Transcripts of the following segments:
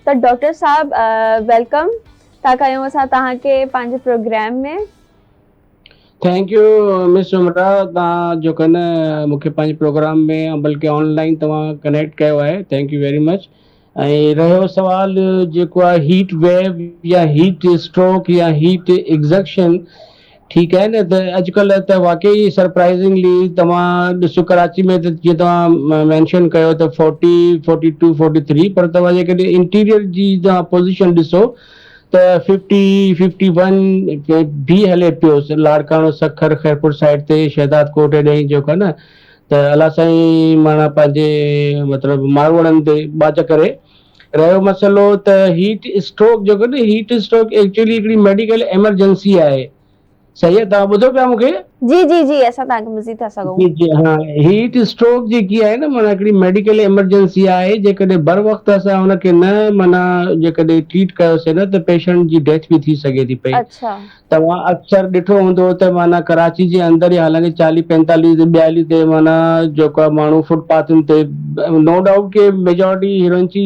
ته ڊاڪٽر صاحب welcome ٿا ڪيون اسان توهان کي پنهنجي پروگرام ۾. Thank you مس عمرا توهان جو ڪن مون کي پنهنجي پروگرام ۾ بلڪه آن لائن توهان ڪنيڪٽ ڪيو آهي thank you very much ۽ رهيو سوال جيڪو آهي هيٽ ويو يا هيٽ اسٽروڪ يا هيٽ ايگزڪشن ٺيڪ آهي نه ته اڄڪلهه ته واقعي سرپرائزنگلي توهان ڏسو ڪراچي ۾ ته جيئن توهان مينشن ڪيو ته forty forty two forty three پر توهان جيڪڏهن انٽيريئر جي توهان پوزيشن ڏسو ته ففٽي ففٽي ون به هلي پيو لاڙڪاڻو سکر خيرپور سائيڊ تي شهداد ڪوٽ هيڏي جيڪو آهي نه ته الله سائين معنيٰ پنهنجي مطلب ماروئڙن تي ٻاجهه ڪري. رهيو مسئلو ته هيٽ اسٽروڪ جيڪو نه هيٽ اسٽروڪ ايڪچوئلي هڪڙي ميڊيڪل ايمرجنسي آهي. صحيح آهي توهان ٻڌو پيا مون کي؟ جي جي جي اسان توهان کي ٻڌي ٿا سگهون. جي جي ها هيٽ اسٽروڪ جيڪي آهي نه معنيٰ هڪڙي ميڊيڪل ايمرجنسي آهي جيڪڏهن بروقت اسان ان کي نه معنيٰ جيڪڏهن ٽريٽ ڪيوسين نه ته پيشنٽ جي ڊيٿ به ٿي سگهي ٿي پئي. اڇا. توهان اڪثر ڏٺو هوندو ته معنيٰ ڪراچي جي اندر ئي حالانڪه چاليهه پنجيتاليهه تي ٻياليهه تي معنيٰ جيڪو آهي ماڻهو فٽ پاٿن تي نو ڊائوٽ ڪي ميجارٽي هيروئنچي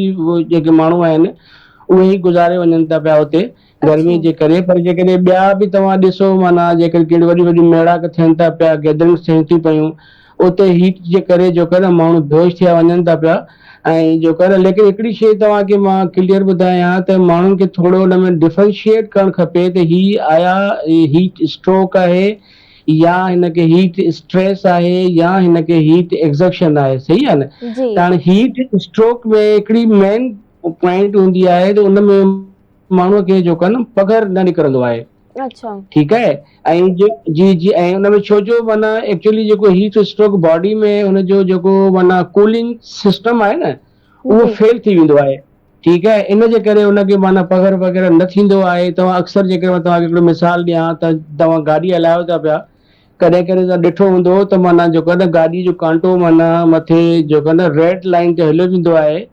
جيڪي ماڻهو آهن اهي ئي گذاري وڃن ٿا پيا اتي گرمي جي ڪري پر جيڪڏهن ٻيا به توهان ڏسو معنيٰ جيڪڏهن ڪهڙي وڏيون وڏيون ميڙاڪ ٿين ٿا پيا گيدرنگس ٿين ٿيون پيون اتي هيٽ جي ڪري جو ڪري ماڻهو بيهوش ٿيا وڃن ٿا پيا ۽ جو ڪري ليڪن هڪڙي شيء توهان کي مان ڪليئر ٻڌايان ته ماڻهن کي ٿورو ان ۾ ڊفرنشيئيٽ ڪرڻ کپي ته هي آيا هيٽ اسٽروڪ آهي يا هن کي هيٽ اسٽريس آهي يا هن کي هيٽ ايگزڪشن آهي صحيح آهي نه ته هاڻي هيٽ اسٽروڪ ۾ هڪڙي مين پوائنٽ هوندي آهي ته ان ۾ ماڻهوء کي جو ڪن پگهر نه نڪرندو آهي. اڇا. ٺيڪ آهي ۽ جي جي ۽ ان ۾ ڇو جو معنيٰ ايڪچولي جيڪو هيٽ اسٽروڪ باڊي ۾ ان جو جيڪو معنيٰ ڪولنگ سسٽم آهي نه اهو فيل ٿي ويندو آهي ٺيڪ آهي ان جي ڪري ان کي معنيٰ پگهر وغيره نه ٿيندو آهي توهان اڪثر جيڪر مان توهان کي هڪڙو مثال ڏيان ته توهان گاڏي هلايو ٿا پيا ڪڏهن ڪڏهن توهان ڏٺو هوندو ته معنيٰ جيڪو آهي نه گاڏي جو ڪانٽو معنيٰ مٿي جيڪو آهي نه ريڊ لائين تي هليو ويندو آهي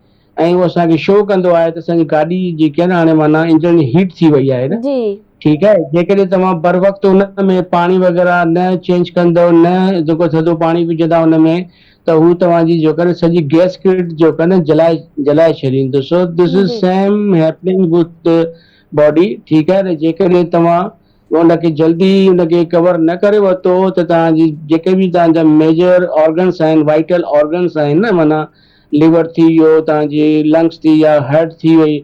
۽ اهو اسان کي شو ڪندو آهي ته اسان جي گاڏي جيڪي آهي نه هاڻي معنيٰ انجڻ هيٽ ٿي وئي آهي نه جي. ٺيڪ آهي جيڪڏهن توهان بروقت ان ۾ پاڻي وغيره نه چينج ڪندؤ نه جيڪو ٿڌو پاڻي وجهندا ان ۾ ته هو توهان جي جيڪو آهي نه سڄي گيسڪيٽ جيڪو آهي نه جلائي جلائي ڇڏيندو سو this is جي. سيم هيپننگ وٿ باڊي ٺيڪ آهي نه جيڪڏهن توهان ان کي جلدي ان کي ڪور نه ڪري ورتو ته توهان جي جيڪي به توهان جا ميجر آرگنس آهن وائٽل آرگنس آهن نه معنيٰ ليور ٿي ويو توهان جي لنگس ٿي يا هرٽ ٿي وئي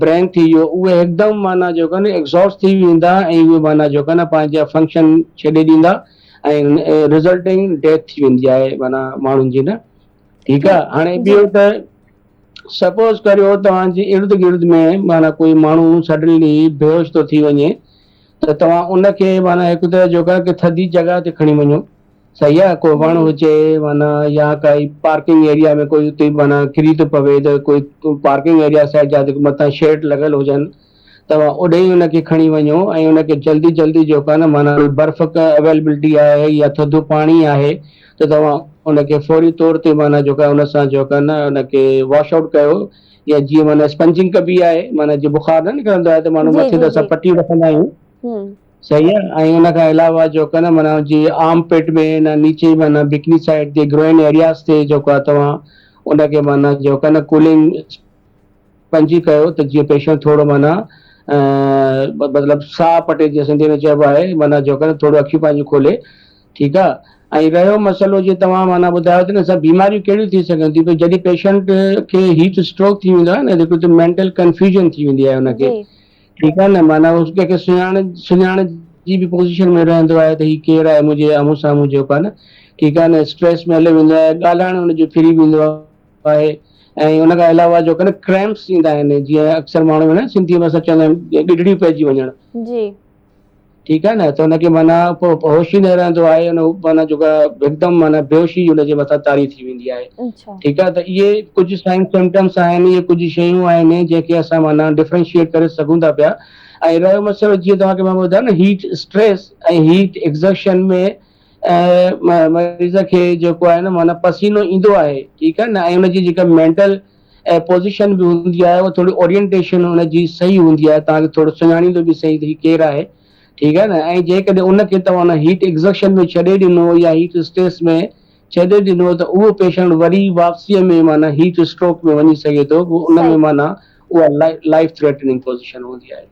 برين ٿي ويو اهي هڪدم معنيٰ جيڪو آهي نه ايگزاسٽ ٿي ويندا ۽ اهي معنيٰ جيڪو آهي نه پنهنجا فنڪشن ڇڏي ڏيندا ۽ رزلٽنگ ڊيٿ ٿي ويندي آهي معنيٰ ماڻهن جي نه ٺيڪ آهي هاڻي ٻيو ته سپوز ڪريو توهان جي ارد گرد ۾ معنيٰ ڪوئي ماڻهو سڊنلي بيهوش ٿو ٿي وڃي ته توهان ان کي معنيٰ هڪ ته جو ڪا ٿڌي جڳهه تي کڻي وڃو صحيح آهي ڪو وڻ هجي معنيٰ يا ڪائي پارڪنگ ايريا ۾ ڪوئي اتي معنيٰ ڪري ٿو پوي ته ڪوئي پارڪنگ ايريا سائيڊ جاتي مٿان شيڊ لڳل هجن توهان اوڏي ئي ان کي کڻي وڃو ۽ ان کي جلدي جلدي جيڪو آهي نه معنيٰ برف اويلبلٽي آهي يا ٿڌو پاڻي آهي ته توهان ان کي فوري طور تي معنيٰ جيڪو آهي ان سان جيڪو آهي نه ان کي واش آئوٽ ڪيو يا جيئن معنيٰ اسپنجنگ ڪبي آهي معنيٰ جيئن بخار نه نڪرندو آهي ته ماڻهو جي مٿي جي تي جي اسان پٽي رکندا آهيون هم. صحيح آهي ۽ ان کان علاوه جيڪو آهي نه معنيٰ جي آرم پٽ ۾ نه نيچي معنيٰ بڪني سائيڊ تي گروئن ايرياز تي جيڪو آهي توهان ان کي معنيٰ جيڪو آهي نه ڪولنگ پنجي ڪيو ته جيئن پيشنٽ ٿورو معنيٰ مطلب ساهه پٽي جيئن سنڌي ۾ چئبو آهي معنيٰ جو ڪري ٿورو اکيون پنهنجون کولي ٺيڪ آ ۽ رهيو مسئلو جيئن توهان معنيٰ ٻڌايو ته نه سر بيماريون ڪهڙيون ٿي سگهن ٿيون پيون جڏهن پيشنٽ کي هيٽ اسٽروڪ ٿي ويندو آهي نه هڪ ته مينٽل ڪنفيوزن ٿي ويندي آهي ان کي جي. ٺيڪ آ نه معنيٰ هو ڪنهن کي سڃاڻ سڃاڻ جي به پوزيشن ۾ رهندو آهي ته هي ڪير آهي منهنجي آمهون سامهون جيڪو آهي نه ٺيڪ آ نه اسٽريس ۾ هليو ويندو آهي ڳالهائڻ ان جو ڦري ويندو آهي آهي ۽ ان کان علاوه جو ڪن ڪريمپس ايندا آهن جيئن اڪثر ماڻهو نه سنڌي ۾ اسان چوندا آهيون ڳڍڙيون پئجي وڃڻ. جي. ٺيڪ آهي نه ته ان کي معنيٰ پوء هوش ئي نه رهندو آهي ان معنيٰ جيڪا هڪدم معنيٰ بيهوشي ان جي مٿان طاري ٿي ويندي آهي اڇا. ٺيڪ آهي ته اهي ڪجهه سائن سمپٽمس آهن اهي ڪجهه شيون آهن جنهن کي اسان معنيٰ ڊفرنشيئيٽ ڪري سگهون ٿا پيا ۽ رهيو مسئلو جيئن توهان کي مان ٻڌايو نه هيٽ اسٽريس ۽ هيٽ ايگزرشن ۾ مريض کي جيڪو آهي نه معنيٰ پسينو ايندو آهي ٺيڪ آهي نه ۽ ان جي جيڪا مينٽل پوزيشن به هوندي آهي اها ٿوري اورينٽيشن ان جي صحيح هوندي آهي توهان کي ٿورو سڃاڻيندو به صحيح ته هي ڪير آهي ٺيڪ آهي نه ۽ جيڪڏهن ان کي توهان هيٽ ايگزرشن ۾ ڇڏي ڏنو يا هيٽ اسٽريس ۾ ڇڏي ڏنو ته اهو پيشنٽ وري واپسيء ۾ معنيٰ هيٽ اسٽروڪ ۾ وڃي سگهي ٿو پوء ان ۾ صحيح. معنيٰ اها لائف ٿريٽننگ پوزيشن هوندي آهي.